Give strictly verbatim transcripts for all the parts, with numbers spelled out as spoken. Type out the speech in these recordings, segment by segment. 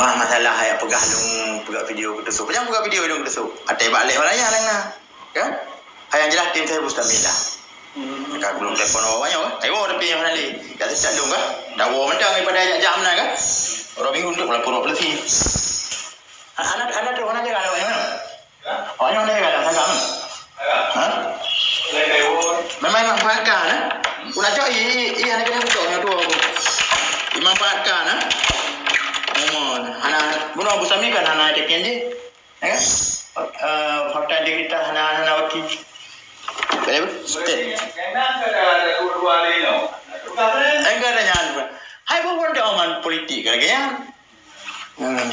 Bah, masalah hai peugah lôn peugah video keu Tusok. Nyang peugah video lôn keu Tusok. Até bak lé orang nyang na. Kan? Hai nyang jeulaih tim saya Bustami lah. Ka gulong telepon awak nyoe kan. Ayo tapi nyang mana lé. Dak sejak dong kan. Dak wo mentang daripada jak jam na kan. Orang minggu untuk lapor polisi. Anak anak tu mana jaga awak nyoe. Awak nyoe ada dalam sagang. Ha? Memang manfaatkan, eh? Pula cok i i i hana kena betul nyoe tu. Dimanfaatkan, eh? Umon hana bunoe Bustami kan hana ada kenji. Ya kan? Eh, fakta integritas hana hana wakil. Boleh, Bu? Step. Enggak ada nyan. Hai bukan dia oman politik lagi ya. Hmm.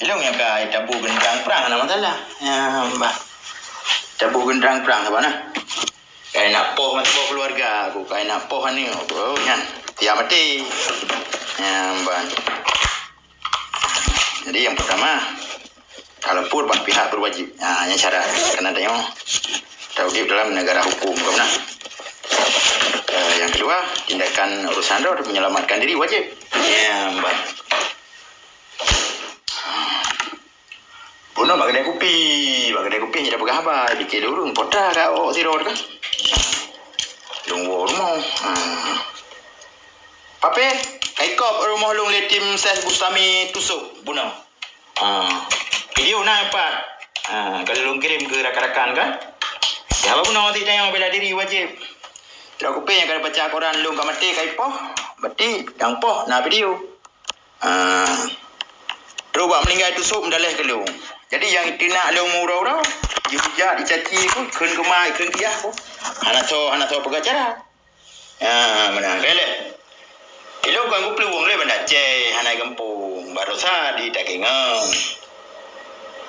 Ilong nyang ka tabu gendang prang hana masalah. Ya, bah. Tabu gendang prang apa nah? Kai nak poh masa poh keluarga aku, kai nak poh aneuk aku. Oh, nyan. Tiap mati. Ya, ban. Jadi yang pertama, kalau pur bak pihak berwajib. Ha, yang syarat kena tengok. Kita hidup dalam negara hukum, bukan benar? Eh, yang kedua, tindakan urusan tu untuk menyelamatkan diri wajib. Ya, ban. Bunoe bak kedai kupi, bak kedai kupi nyang peugah haba, pikir ureueng pota ka awak sidroe kan. Lôn woe rumoh. Ha. Pape, ka ikop rumoh lôn lé tim ses Bustami Tusok bunoe. Ha. Video na empat. Ha, kalau lôn kirim ke rakan-rakan kan. Ya, apa bunoe ti tayang bela diri wajib. Kedai kupi nyang ka baca koran lôn ka maté ka ipoh, berarti nyang poh na video. Ah. Trok bak meuninggai Tusok meudaleh keu lôn. Jadi nyang teunak lôn meu uroe-uroe, jihujat, jicaci ku, kheun keumai, kheun kiyah ku. Hana soe, hana soe peugah cara. Ah, meunan. Leh. Ilong kon kuplueng lé Banda Aceh, hana gampông. Barosa di Takengon.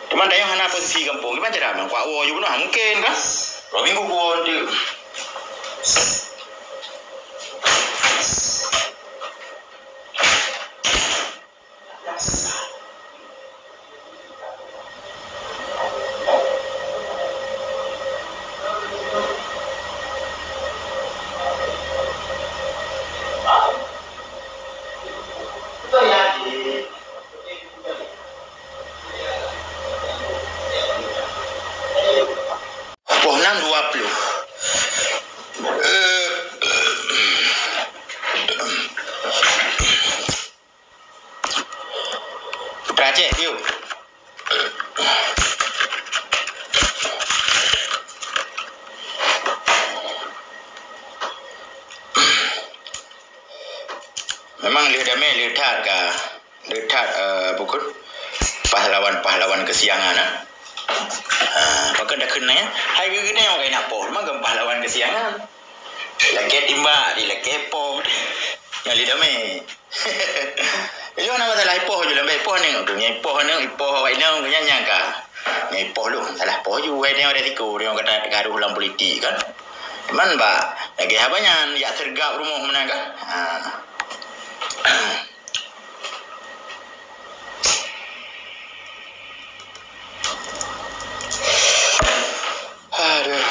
Teuma tanyoe hana posisi gampông. Kiban cara meukuat woe ju bunoe? Mungken kan? Dua minggu kuwoe tu. Poh enam dua puluh. Putra Aceh, yuk. Memang lheueh damé lheueh that ka, lheueh that, eh, bukon pahlawan-pahlawan keusiangan, ah. Ah, pakon dak keuneuk, hai geuneuk orang nak poh, memang pahlawan keusiangan. Lakée timbak, di lakée poh. Nyang lheueh damé. Ilong na masalah ipoh ju lambek ipoh aneuk tu. Nyang ipoh aneuk, ipoh awak inong, nyan nyang ka. Nyang ipoh lôn, salah poh ju, wai nyoe resiko, nyoe kata garuh lam politik kan. Cuman bak lagée haba nyan, jak sergap rumoh meunan kan. Ha. Aduh.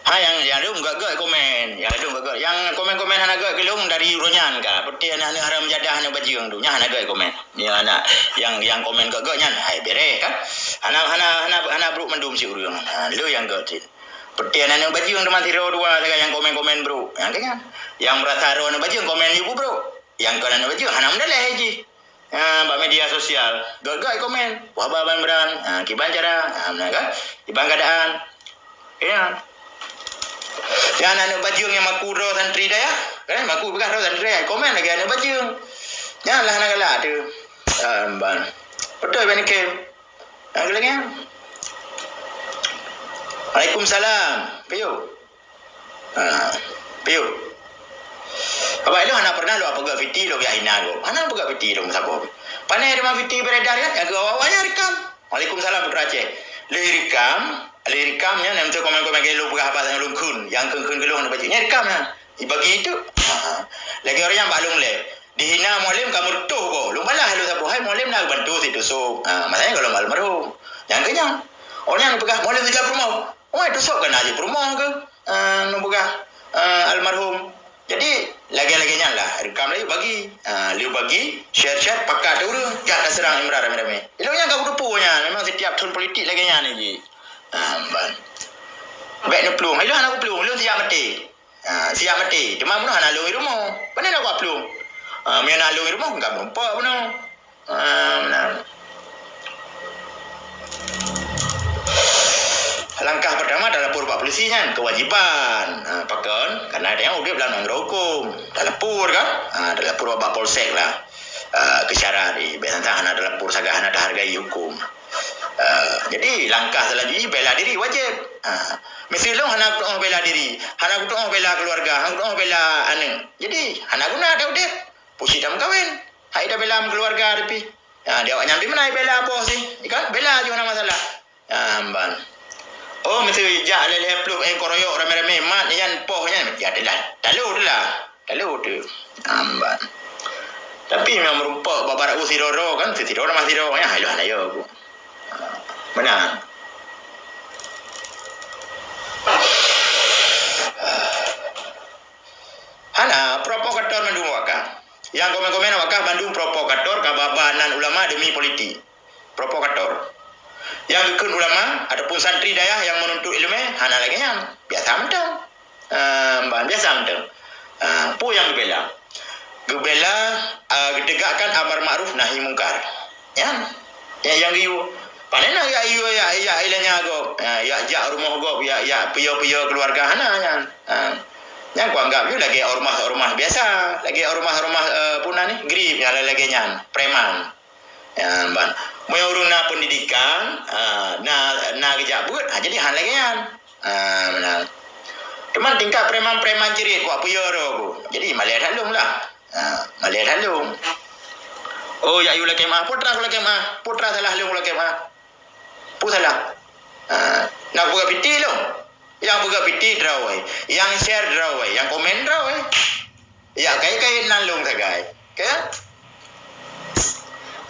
Ha, nyang, nyang lôn gét-gét komen. Nyang lôn gét-gét. Nyang komen-komen hana gét keu lôn dari uroe nyan ka. Peuti aneuk-aneuk haram jadah aneuk bajeueng tu. Nyang hana gét komen. Nyang aneuk, nyang, nyang komen gét-gét nyan. Hai, bereh kan? Hana, hana, hana, hana brok mandum si ureueng. Ha, lôn nyang gét cit. Peuti aneuk-aneuk bajeueng teuma sidroe dua sagai nyang komen-komen brok. Nyang keu nyan. Nyang meurasa droe aneuk bajeueng komen ju brok. Nyang kon aneuk bajeueng hana meudaleh jih. Ha, bak media sosial. Gét-gét komen. Wah, bah, ban bran. Ha, kiban cara. Ha, meunan kan? Kiban keadaan. Ya. Nyan aneuk bajeueng nyang maku droe santri dayah. Kan? Maku peugah droe santri dayah. Komen lagée aneuk bajeueng. Nyan lah aneuk galak tu. Ha, ban. Beutôi ban ikem. Ha, lagée nyan. Waalaikumsalam. Piyu. Ha, piyu. Abah ilong hana pernah lôn peugah fiti lôn jak hina lôn. Hana peugah fiti lôn saboh. Pane teuma fiti beredar kan? Nyang keu awak-awak nyan rekam. Waalaikumsalam Putra Aceh. Lheueh rekam, lheueh rekam nyan, nyang beutôi komen-komen lôn peugah haba lôn kheun. Nyang kheun-kheun keu lôn hana bacut. Nyan rekam nyan. Ibagi itu. Ha. Lagée ureueng nyang bak lôn lé. Dihina Mualem ka meureutôh boh. Lôn balah lôn saboh. Hai Mualem na bantu si Tusok. Ha, masalahnya kalau almarhum. Nyang keu nyan. Orang nyang peugah Mualem sejak peurumoh. Wah, Tusok kan aja peurumoh ke? Ah, nu peugah. eh, almarhum. Jadi, lagèe-lagèe nyan lah, rekam laju bagi. Ah, laju bagi, share-share, pakat ureueng, jak taseurang Imran ramé-ramé. Ilôn nyan ka kuteupeu nyan, memang setiap thôn politik lagèe nyan jih. Ah, ban. Bèk neuplueng, ilôn hana kuplueng, ilôn siap maté. Ah, siap maté. Teuma meunyoe hana lôn i rumoh, pane na kuplueng. Ah, meunyoe na lôn i rumoh, ka meureumpok bunoe. Ah, meunan. Langkah pertama, talapor bak polisi nyan, kewajiban. Ah, pakon? Karena dia udép lam nanggroe hukum. Talapor kan? Ah, talapor bak polsek lah. Ah, keu syarat, eh, biasa hana talapor sagai hana tahargai hukum. Ah, jadi langkah selanjutnya bela diri wajib. Ah, miseu lôn hana kutu'oh bela diri, hana kutu'oh bela keluarga, hana kutu'oh bela aneuk. Jadi hana guna dah udép. Pusi dah meukawen. Hai dah bela keluarga tapi. Ya, di awak nyan pi meunan bela boh sih. Ikan bela je hana masalah. Ya, amban. Oh, mesti jak lé lhèe ploh ék koroyok ramé-ramé mat nyan poh nyan. Ya, adalah. Talo tu lah. Talo tu. Amban. Tapi memang meureumpok bak barak u sidroe kan, sidroe nama sidroe nya, hai lôn hana yo aku. Meunan. Hana, provokator mandum awak kah. Nyang komen-komen awak kah mandum provokator, ka ba-ba nan ulama demi politik. Provokator. Nyang geukheun ulama ataupun santri dayah nyang meununtut ileumèe, hana lagèe nyan. Biasa mantong. Ah, ban, biasa mantong. Ah, peue nyang geubela? Geubela, ah, geutegakkan amar ma'ruf nahi mungkar. Nyan. Nyang, nyang geuyue. Pane na yak yue, yak, yak ilanya gob. Ah, yak jak rumoh gob, yak, yak piyo-piyo keuluwarga hana nyan. Ah. Nyan kuanggap yue lagèe ormas-ormas biasa, lagèe ormas-ormas, eh, peue nan nyan, grip, nyang lagèe nyan, preman. Ya, ban. Meunyoe ureueng na pendidikan, ah, na, na geujak beuet, ah, jadi han lagèe nyan. Ah, meunan. Cuman tingkat preman-preman ceurit kuat peue yo ro ku. Jadi malèe that lôn lah. Ah, malèe that lôn. Oh, yak yue lakèe meu'ah, peue teuma lakèe meu'ah, peue teuma salah lôn lakèe meu'ah. Peue salah? Ah, na peugah piti lôn. Nyang peugah piti droe, nyang share droe, nyang komen droe. Ya, kait-kait nan lôn sagai. Ka?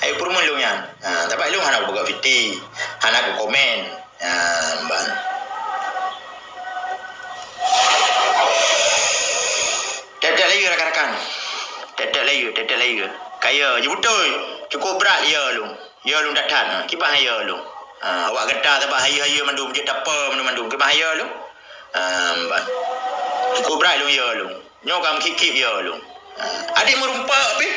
Ayo peurumoh lôn nyan. Ha, tapi lôn hana kupeugah fiti, hana kukomen. Ha, ban. Teutek laju rakan-rakan. Teutek laju, teutek laju. Kaya, jeuet beutôi. Cukup brat ya lôn. Ya lôn that-that. Ha, kiban ya lôn. Ha, awak gata sabab hayeue-hayeue mandum, jeuet tapeue mandum-mandum. Kiban ya lôn. Ha, ban. Cukup brat lôn ya lôn. Nyoe ka meukhip-khip ya lôn. Ha, adik meureumpok pih.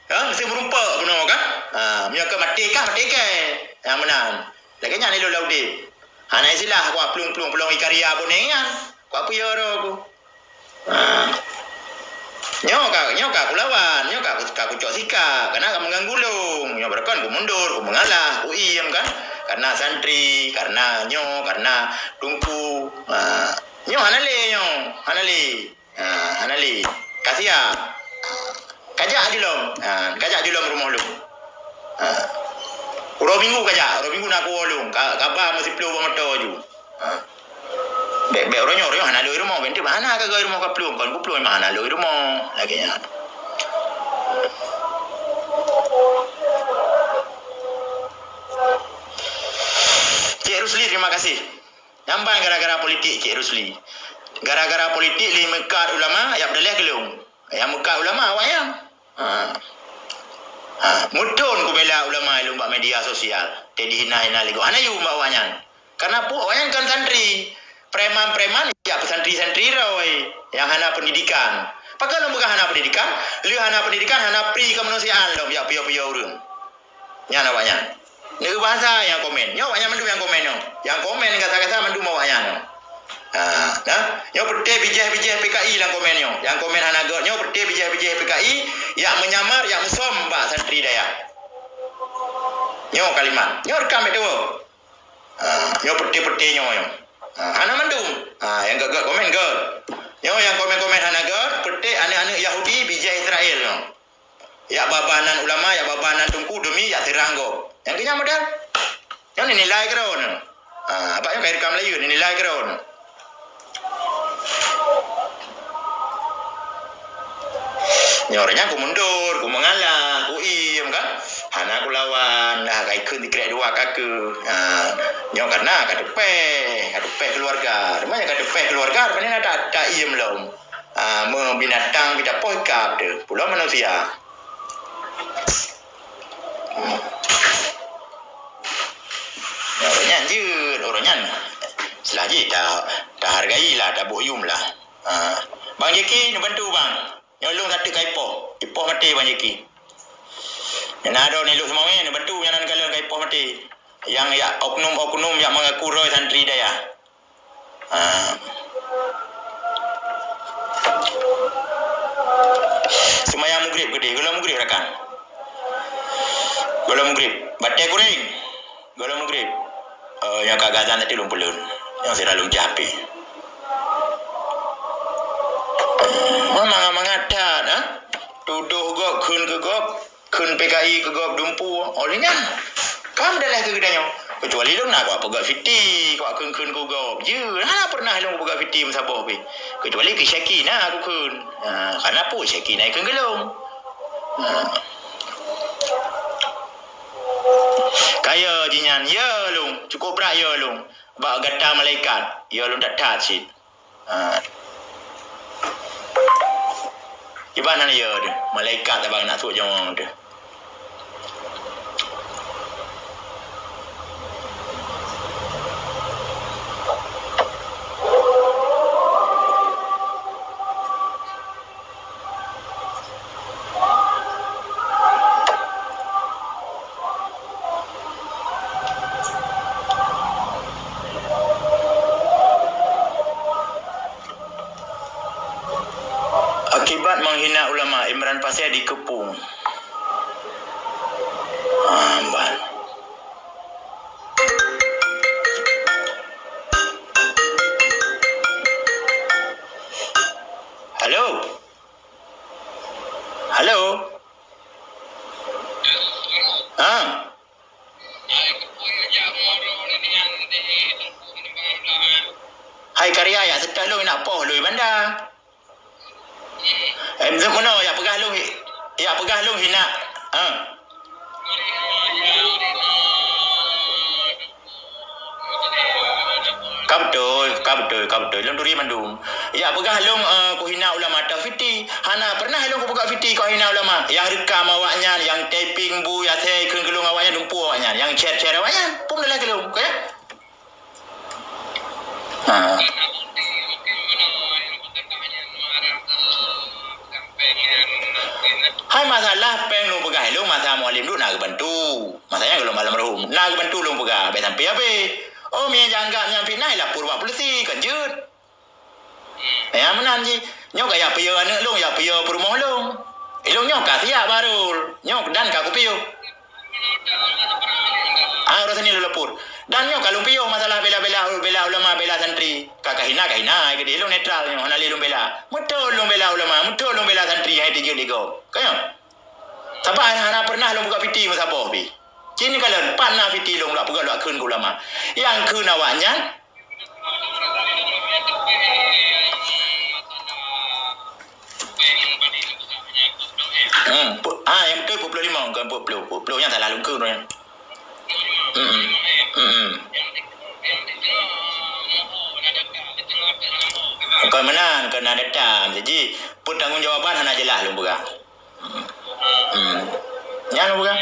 Ha, meusti meureumpok bunoe kan? Ha, meunyoe ka maté kah, maté kah. Ha, meunan. Lagèe nyan ilôn lam udép. Hana istilah kuat plueng-plueng, plueng ikarya boneng nyan. Kuat peue ya ro ku. Ha. Nyoe ka, nyoe ka kulawan, nyoe ka, ka kucok sikap, karena ka mengganggu lôn. Nyoe beureukan kumundor, kumeungalah, kuiem kan. Karena santri, karena nyoe, karena teungku. Ha. Nyoe hana lé nyoe, hana lé. Ha, hana lé. Ka siap. Kajak jilom. Ha, kajak jilom rumoh lôn. Ha. Uroe Minggu kajak, uroe Minggu na kuwoe lôn. Ka, kaba meusiploh boh moto ju. Ha. Bèk, bèk uroe nyoe, uroe nyoe hana lôn i rumoh, bèk hana ka goe i rumoh ka plueng, kon kuplueng memang hana lôn i rumoh. Lagèe nyan. Cik Rusli, terima kasih. Nyan ban gara-gara politik, Cik Rusli. Gara-gara politik lé meukat ulama, ya beudaleh keu lôn. Ya meukat ulama awak nyan. Ha. Ha, meuthon kubela ulama lôn bak media sosial. Teuh dihina-hina lé gob. Hana yum bak awak nyan. Karena peue awak nyan kon santri. Preman-preman, ya peusantri-santri droe. Nyang hana pendidikan. Pakon lôn peugah hana pendidikan? Lheueh hana pendidikan, hana pri kemanusiaan lom, ya piyo-piyo ureueng. Nyan awak nyan. Neu bahasa nyang komen. Nyoe awak nyan mandum nyang komen nyoe. Nyang komen gasa-gasa mandum awak nyan nyoe. Ha, nah. Nyoe peureté bijéh-bijéh P K I lam komen nyoe. Nyang komen hana gèt nyoe peureté bijéh-bijéh P K I, yak meunyamar, yak meusom bak santri dayah. Nyoe kalimat. Nyoe rekam bèk tuwoe. Ha, nyoe peureté-peureté nyoe, nyoe. Ha, hana mandum. Ha, nyang gèt-gèt komen gèt. Nyoe nyang komen-komen hana gèt, peureté aneuk-aneuk Yahudi bijéh Israel nyoe. Yak babah nan ulama, yak babah nan teungku demi yak seurang gob. Nyang keu nyan model. Nyoe nilai keudroe nyoe. Ha, abak nyoe ka irekam laju, nilai keudroe nyoe. Nyoe ureueng nyan kumundor, kumeungalah, ku Iem kan? Hana kulawan, dah kai kheun sikrek dua ka keuh. Ha, nyoe karena ka teupeh, ka teupeh keuluwarga. Teuma nyang ka teupeh keuluwarga, rupanya na ta-, taiem lom. Ha, meubinatang pih tapoh ikab teuh, pulo manusia. Nyoe ureueng nyan jeuet, ureueng nyan. Seulah jih ta-, tahargai lah, taboh yuem lah. Ha. Bang Jeki, neubantu, Bang. Nyoe lôn ka teuk ka ipoh. Ipoh maté Bang Jeki. Nyan na droeneuh Luk Seumawe, neubantu nyan nan kalon ka ipoh maté. Nyang yak oknum-oknum yak meungaku roh santri dayah. Ha. Seumayang Maghrib keudeh, gohlom Maghrib rakan. Gohlom Maghrib. Batée kuréng. Gohlom Maghrib. Eh, nyang ka gazan tadi lôn peulon. Nyang sira lôn japie. Mangat-mangat that, ha? Tudoh gob, kheun keu gob, kheun P K I keu gob dumpu. Oleh nyan, ka meudalah keu geutanyoe. Kecuali lôn na kupeugah fiti, kukheun-kheun keu gob. Jeuet, hana pernah lôn kupeugah fiti meusaboh pih. Kecuali keu Syaki na kukheun. Ha, kana peue Syaki na ikheun keu lôn. Ha. Kaya jih nyan, ya lôn, cukup brat ya lôn. Bak gata malaikat, ya lôn that-that cit. Ha. Kiban hana ya teuh, malaikat tabang nak sôk jaweueb teuh. Akibat menghina ulama, Imran Pasir dikeupung. Ah, ban. Halo? Halo? Ha? Hai karya, yak seutôt lôn nak poh lôn banda. Em, meunoe, yak peugah lôn, yak peugah lôn hina. Ha. Ka beutôi, ka beutôi, ka beutôi. Lôn turi mandum. Yak peugah lôn, eh, kuhina ulama atau fiti. Hana pernah lôn kupeugah fiti keu hina ulama. Nyang rekam awaknyan, nyang typing bu, nyang asai kheun keu lôn awaknyan, dumpu awaknyan. Nyang share-share awaknyan, pun adalah keu lôn, oke? Ha. Hai masalah péng lôn peugah lôn masa Mualem duek na geubantu. Masa nyan gohlom almarhum. Na geubantu lôn peugah, bèk sampai habéh. Oh, meunyo janggab nyan fitnah, lapor bak polisi, kan jeuet. Ya, meunan jih. Nyoe ka yak piyoh aneuk lôn, yak piyoh peurumoh lôn. Ilôn nyoe ka siap barô. Nyoe dan ka kupiyoh. Ah, uroe Senin lôn lapor. Dan nyoe ka lôn piyoh masalah bela-bela, bela ulama, bela santri. Ka, ka hina, ka hina, ai keudeh lôn netral nyoe, hana lé lôn bela. Meuthon lôn bela ulama, meuthon lôn bela santri nyang jijeuet lé gob. Ka nyoe? Sabab hana, hana pernah lôn peugah fiti meusaboh pih. Cit nyoe kalon, pat na fiti lôn lak peugah lak kheun keu ulama. Nyang kheun awaknyan, Hmm, pu-, ah, nyang beutôi peuet ploh limong, kon peuet ploh. Peuet ploh nyan salah lôn kheun nyan. Hmm, hmm. Hmm, hmm. Kon meunan, kon na data. Jadi, peutanggungjawaban hana jeulaih lôn peugah. Hmm. Nyan bukan?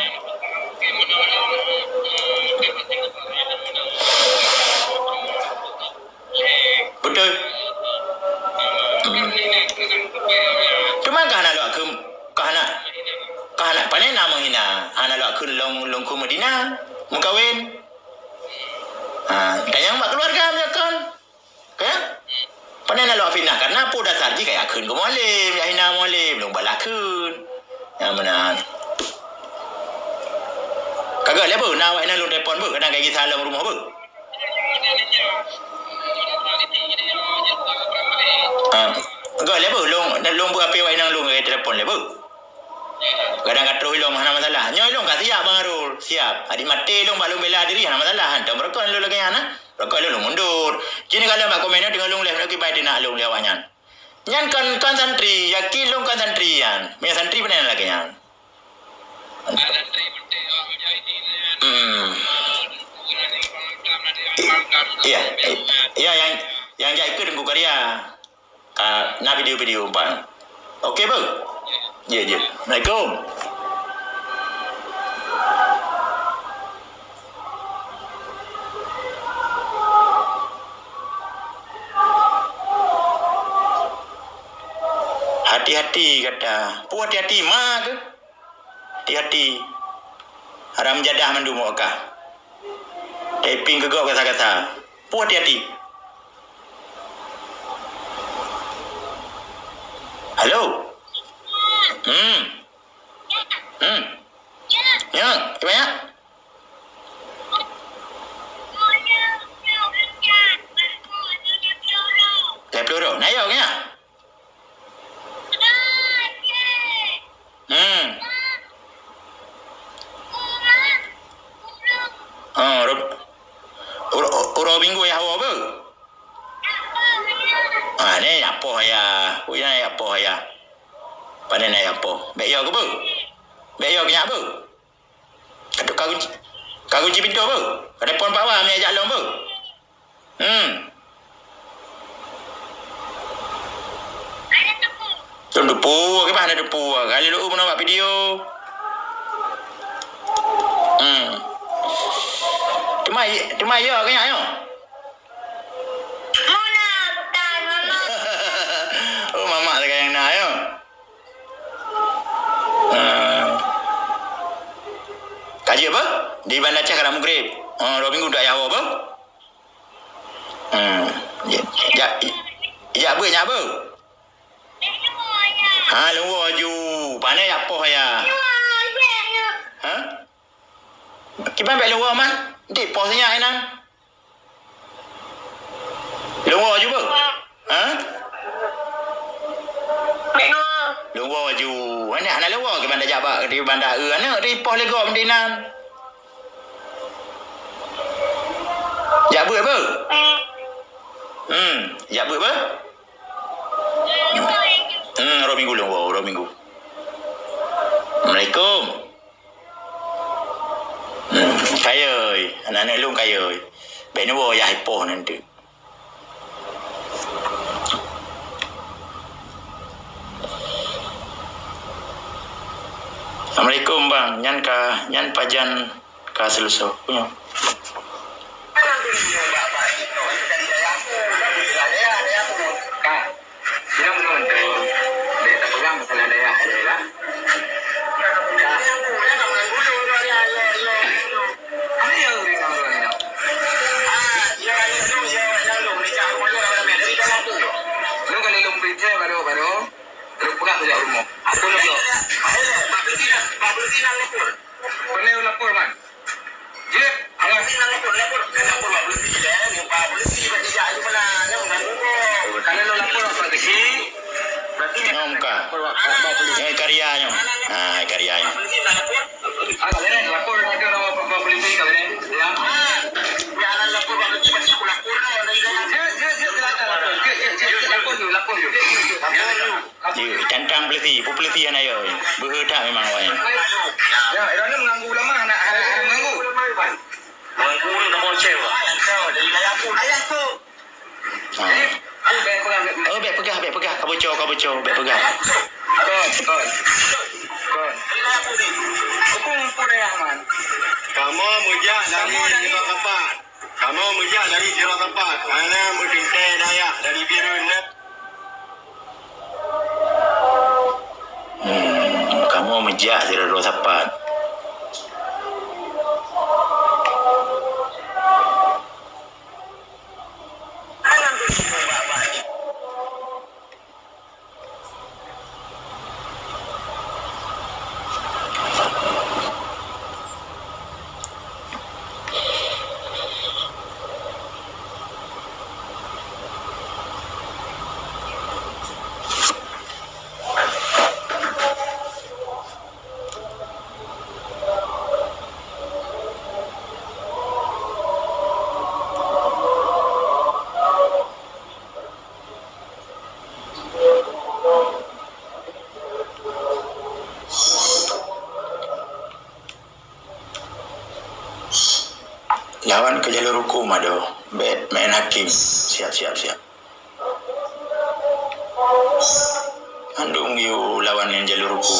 Beutôi. Hmm. Teuma ka hana lôn kheun, ka hana, ka hana, pane na meuhina, hana lôn kheun lôn, lôn keu Madinah, meukawen. Ha, tanyong bak keuluwarga meunyoe kon. Ka? Pane na lôn fitnah, karena peue dasar jih ka yak kheun keu Mualem, yak hina Mualem, lôn balah kheun. Nyang meunan. Ka göt lé beuh, na awak inong lôn telepon beuh, kadang ka gisa lom rumoh beuh. Ha. Göt lé beuh, lôn, lôn beuh api awak inong lôn ka telepon lé beuh. Kadang ka troh ilong hana masalah. Nyoe ilong ka siap, Bang Arul. Siap. Adik maté ilong bak lôn bela diri hana masalah. Hantom beureukoh lôn lagèe nyan, nah. Beureukoh lôn, lôn mundur. Jih ni ka lôn bak komen nyoe teungoh lôn live nyoe kiban teunak lôn lé awak nyan. Nyan kon, kon santri, yakin lôn kon santri nyan. Meunyo santri pane lagèe nyan. Hmm. Iya, iya, nyang, nyang jak ikot Teungku Karya. Ka na video-video umpan. Oke, beuh? Jeuet, jeuet. Assalamualaikum. Hati-hati gata. Peue hati-hati ma keuh? Hati-hati. Haram jadah mandum awak kah. Typing keu gob gasa-gasa. Peue hati-hati? Halo? Hmm. Hmm. Ya, kiban nyan? Lhèe plôh droe. Na yo keuh nyan? Hmm. Oh, ro-, ro-, uroe Minggu yah woe beuh? Ah, nyan yah poh ayah. Ui, nyan yah poh ayah. Pane na yah poh. Bèk yo keuh beuh? Bèk yo keuh nyak beuh? Ka, ka kunci, ka kunci pintoe beuh? Ka telepon Pak Wam jak lom beuh? Hmm. Lôn teupeu, kiban hana teupeu. Kali lôn meunan bak video. Hmm. Teuma, teuma yo keuh nyak nyoe. Mona bukan mama. Oh, mamak teuka nyang na yo. Ah. Ka jeuet beuh? Di Banda Aceh ka na mugreb. Oh, dua minggu dak yah woe beuh? Hmm. Jak, jak, jak beuh nyak beuh? Ha, lôn woe ju. Pane yah poh ayah? Ha? Kiban bèk lôn woe man? Di poh sinyak inan. Lôn woe ju beuh? Ha? Lôn woe ju. Aneuk hana lôn woe keu Banda Jabak, di Banda Eu aneuk di poh lé gob di nan. Jak beuet beuh? Hmm, jak beuet beuh? Hmm, uroe Minggu lôn woe, uroe Minggu. Assalamualaikum. Hmm, kayôi, aneuk-aneuk lôn kayôi. Bèk neuwoe yah ipoh nanti. Assalamualaikum, Bang. Nyan ka, nyan pajan ka seuleusoe. Nyoe. Ka. Sila meunurun tu, dek tapeugah masalah dayah, dayah. Ka. Ayo, ureueng ngon ureueng nyoe. Lôn ka lôn priksa baru, baru. Lôn peugah keu jak rumoh. Apa lôn jawab? Pane lapor, man? Jeuet. Alah. Nyom ka. Nyom karya nyom. Ha, karya nyom. Yuk, tantang polisi, peue polisi hana yo. Beuhe that memang awak nyan. Ya, era ni mengganggu ulama, nak, nak, nak mengganggu. Mengganggu ulama, Cel. Ayah tu. Ha. Oh, bèk peugah, bèk peugah. Ka boco, ka boco, bèk peugah. Kon, kon. Kon. Hukum pun ayah, man. Kamoe meujak dari Sirot Sapat. Kamoe meujak dari Sirot Sapat. Hana meuteuntèe dayah dari Bireuen. Hmm, kamoe meujak sidroe sapat. Lawan keu jalur huköm adoe. Bèk maén hakém. Siap, siap, siap. Mandum geuyue lawan ngon jalur huköm.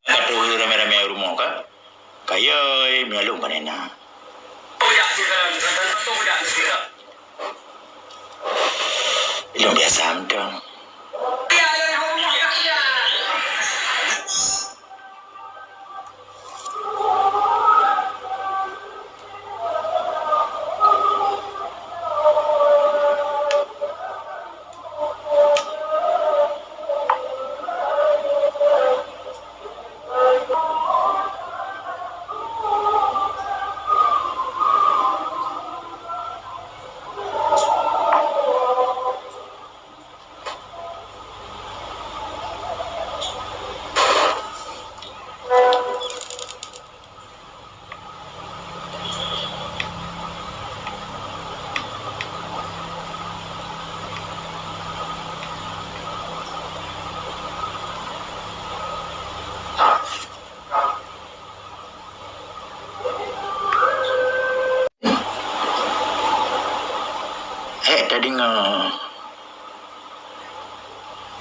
Ka troh ramé-ramé rumoh ka? Kayôi, meunyo lôn pane na. Lôn biasa mantong. Hek tadeungoe.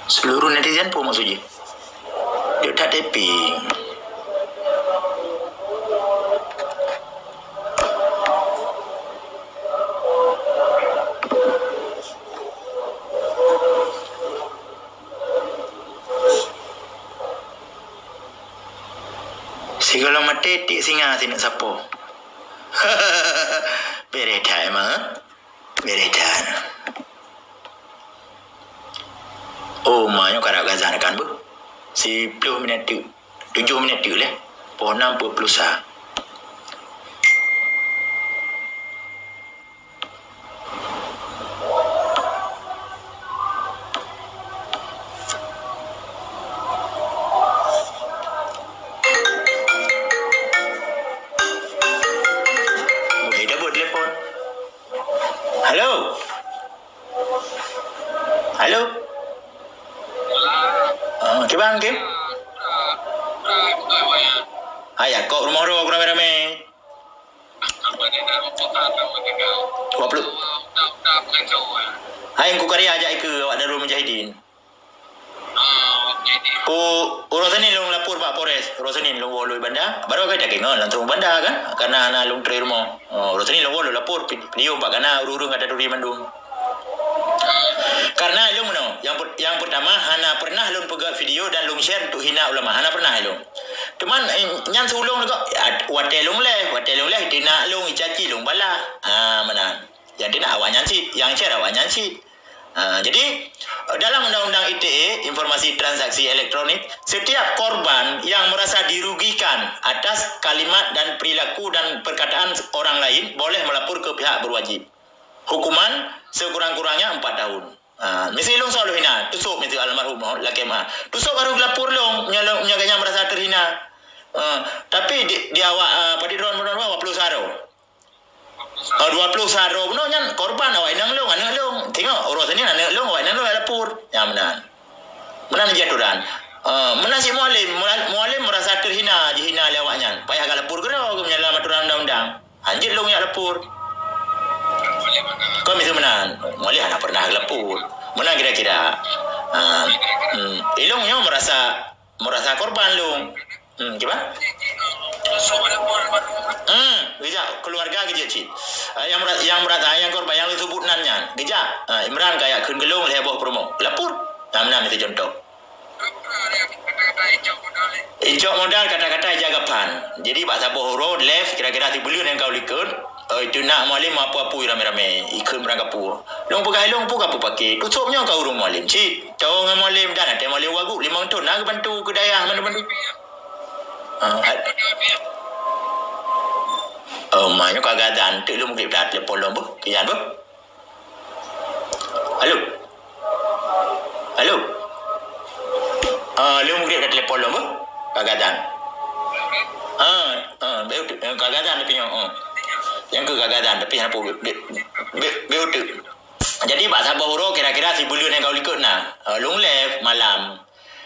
Seluruh netizen peue maksud jih? Dek that typing. Sigohlom maté tiek singa sineuk sapo. Bereh that emang, eh? Bereh that. Oh, ma nyoe karab gazan kan beuh. Siploh minit teuk, tujoh minit teuk lé. Poh nam peuet ploh sa. Okey, dah buat telepon. Halo. Halo. Ah, kiban, Kim? Hai, kok rumoh droe ramé-ramé? Dua puluh. Hai, Teungku Karya, jak ikeue awak Darul Mujahidin. Pu-, uroe Senin lôn lapor bak Polres. Uroe Senin lôn woe lôn banda. Baru ka jak ingat langsung banda kan? Karena hana lôn tré rumoh. Oh, uroe Senin lôn woe lôn lapor pi-, video bak kana ureueng-ureueng ka taturi mandum. Karena ilôn meunoe, yang per-, yang pertama hana pernah lôn peugah video dan lôn share untuk hina ulama. Hana pernah ilôn. Cuman, eh, nyan siulông lagak, ya, watèe lôn lé, watèe lôn lé, tina lôn, icaci lôn balah. Ah, meunan. Nyang tina awak nyan cit, nyang share awak nyan cit. Ha, jadi, dalam Undang-Undang I T E, Informasi Transaksi Elektronik, setiap korban yang merasa dirugikan atas kalimat dan perilaku dan perkataan orang lain boleh melapor ke pihak berwajib. Hukuman sekurang-kurangnya empat tahun. Ha, miseu ilôn soe lôn hina, teusok miseu almarhum, lakèe meu'ah. Teusok baru geulapor lôn, meunyoe lôn, meunyoe gobnyan merasa terhina. Ha, tapi di, di awak, ha, padit droe, droe, droe, dua puluh sa droe. Oh, dua puluh sa droe bunoe nyan korban awak inong lôn, aneuk lôn. Tengok, uroe Senin aneuk lôn, awak inong lôn jak lapor. Nyan meunan. Meunan jih aturan. Eh, meunan cit Mualem, Mual-, Mualem merasa terhina, jihina lé awak nyan. Payah ka lapor keudroe, geumeunyoe lam aturan undang-undang. Hanjeuet lôn jak lapor. Kon miseu meunan. Mualem hana pernah lapor. Meunan kira-kira. Ah, hmm. Ilôn nyoe merasa, merasa korban lôn. Hmm, kiban? Hmm, geujak keuluwarga geujak cit. Ah, nyang beurat, nyang beurat, ah, nyang korban nyang lôn seubut nan nyan. Geujak. Ah, Imran ka jak kheun keu lôn lhèe boh promo. Lapor. Nah, meunan miseu cuntoh. Icok modal kata-kata ija gapan. Jadi bak saboh uroe live kira-kira sibuleuen nyang ka likot. Oh, itu nak Mualem apu-apu ramé-ramé. Ikheun meurangkapeue. Lôn peugah ilôn peue ka peue paké. Teusok nyoe ka ureueng Mualem cit. Cok ngon Mualem dan até Mualem wagu limong thon na geubantu keu dayah mandum-mandum. Ah, hai. Oh, ma nyoe ka gadan, teuk lôn meugrib dah telepon lôn beuh, kiyan beuh. Halo. Ah, lôn mugreb dah telepon lôn beuh. Kagatan. Ah, ah, beu, eh, kagatan tapi nyoe, ah. Nyang keu kagatan tapi hana peue, beu, beu, beu uteuk. Jadi bak saboh uroe kira-kira sibuleuen nyang ka likot na. Ah, lôn live malam.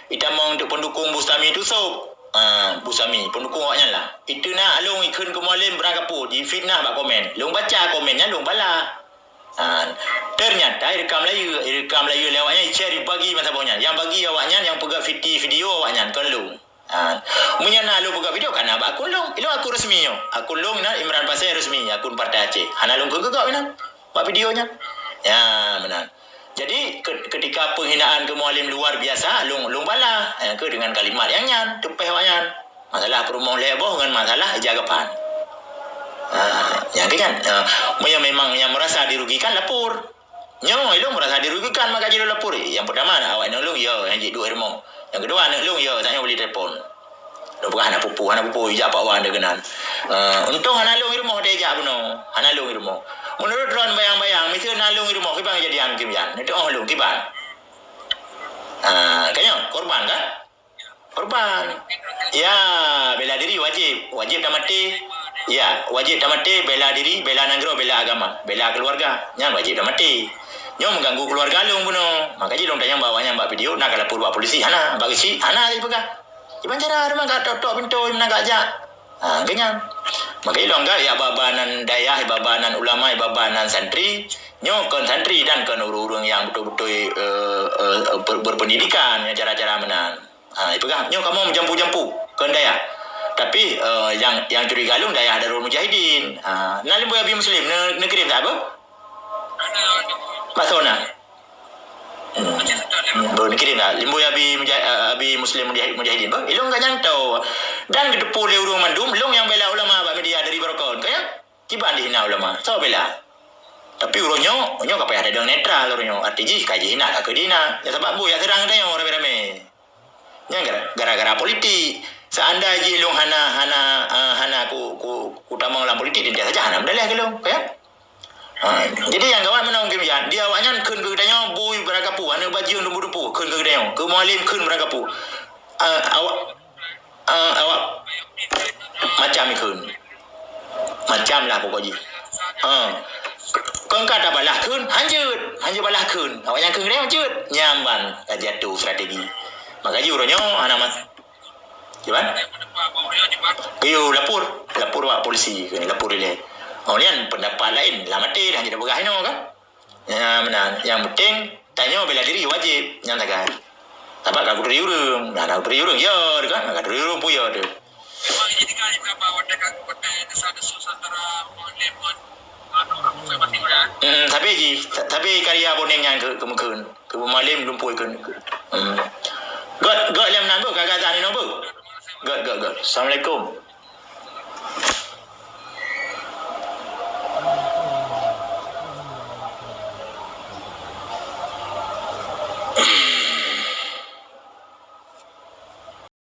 Itamong untuk pendukung Bustami tu sop. Ah, Bustami, pendukung awaknyan lah. Itu na lôn ikheun keu Mualem beurangkapeue, jifitnah bak komen. Lôn baca komen nyan lôn balah. Ha, ternyata irekam layue, irekam layue lé awaknyan, i-share ibagi masa boh nyan. Nyang bagi awaknyan, nyang peugah fiti video awaknyan, kon lôn. Ha, meunyoe na lôn peugah video, ka na bak akun lôn. Ilôn akun resmi nyoe. Akun lôn na Imran Pasé resmi, akun Partai Aceh. Hana lôn keu geugawa inan bak video nyan. Ya, meunan. Jadi, ke-, ketika penghinaan keu Mualem luar biasa, lôn, lôn balah, eh, keu dengan kalimat nyang nyan, teupeh awaknyan. Masalah peurumoh lhèe boh ngon masalah ija geupan. Ah, nyang keu nyan, ah, meunyoe memang nyang merasa dirugikan, lapor. Nyoe, ilôn merasa dirugikan, maka jilôn lapor. Nyang peutama, awak inong lôn, ya, nyang jeuet duek i rumoh. Nyang keudua, aneuk lôn, ya, tanyoe beli telepon. Lôn peugah hana peue-peue, hana peue-peue, ijak Pak Wan keunan. Ah, untông hana lôn i rumoh, watèe ijak bunoe. Hana lôn i rumoh. Meunurot droen bayang-bayang, miseue na lôn i rumoh, kiban keujadian kiban. Neuteu'oh lôn, kiban. Ah, ka nyoe, korban kan? Korban. Ya, bela diri wajib. Wajib tamaté. Ya, wajib tamaté bela diri, bela nanggroe, bela agama, bela keuluwarga. Nyan wajib tamaté. Nyoe meuganggu keuluwarga lôn bunoe. Maka jih lôn tanyong bak awaknyan bak video, na ka lapor bak polisi? Hana. Bak geuchik? Hana, jipeugah. Kiban cara, teuma ka tok-tok pintoe, meunan ka jak. Ha, keu nyan. Maka jih lôn anggab, ya, baba nan dayah, baba nan ulama, baba nan santri. Nyoe kon santri dan kon ureueng-ureueng nyang beutôi-beutôi, eh, eh, ber-, berpendidikan, nyoe cara-cara meunan. Ha, ipeugah, "Nyoe kamoe meujampu-jampu keu dayah." Tapi, eh, nyang, nyang curiga lôn dayah Darul Mujahidin. Ha, na Limboi Abi Muslim, neu-, neukirém that beuh? Bak soe na? Hmm. Beuh, neukirém that. Limboi Abi Mujah-, eh, Abi Muslim Mujahid-, Mujahidin beuh? Ilôn ka nyang tau. Dan geuteupeue lé ureueng mandum, lôn nyang bela ulama bak media dari Baroekon. Ka nyan? Kiban dihina ulama. Soe bela? Tapi uroe nyoe, nyoe ka payah tadong netral uroe nyoe. Arti jih ka jihina, ka keu dihina. Ya, sabab buet jak seurang tanyoe ramé-ramé. Nyan gara-, gara-gara politik. Seandai jih lôn hana, hana, eh, hana ku, ku, kutamong lam politik, teuntèe saja hana meudalèh keu lôn, ya. Ha, jadi nyang gawat meunan mungkin, ya, di awaknyan kheun keu geutanyoe bui beurangkapeue, aneuk bajeueng dumpeue-dumpeue, kheun keu geutanyoe, keu Mualem kheun beurangkapeue. Eh, awak, eh, awak macam ikheun. Macam lah pokok jih. Eh, kon ka tabalah kheun, hanjeuet, hanjeuet balah kheun. Awaknyan kheun geutanyoe hanjeuet. Nyan ban ka jatuh strategi. Maka jih uroe nyoe hana mat-, Kiban? Geuyue lapor, lapor bak polisi, lapor ilèe. Oh, nyan pendapat laén, lah maté dah, jadi peugah inoe kan? Ya, meunan. Nyang penting, tanyoe bela diri wajib, nyan sagai. Sabab ka kuturi ureueng, nah, na kuturi ureueng, ya, kan? Ka turi ureueng, peue ya tu? Hmm, sabe jih, sa-, sabe karya boneng nyan keu, keu meukeuen. Keu Mualem lumpoe keu, keu. Hmm. Göt, göt lé meunan beuh, ka gata nyoe beuh. Göt, göt, göt. Assalamualaikum.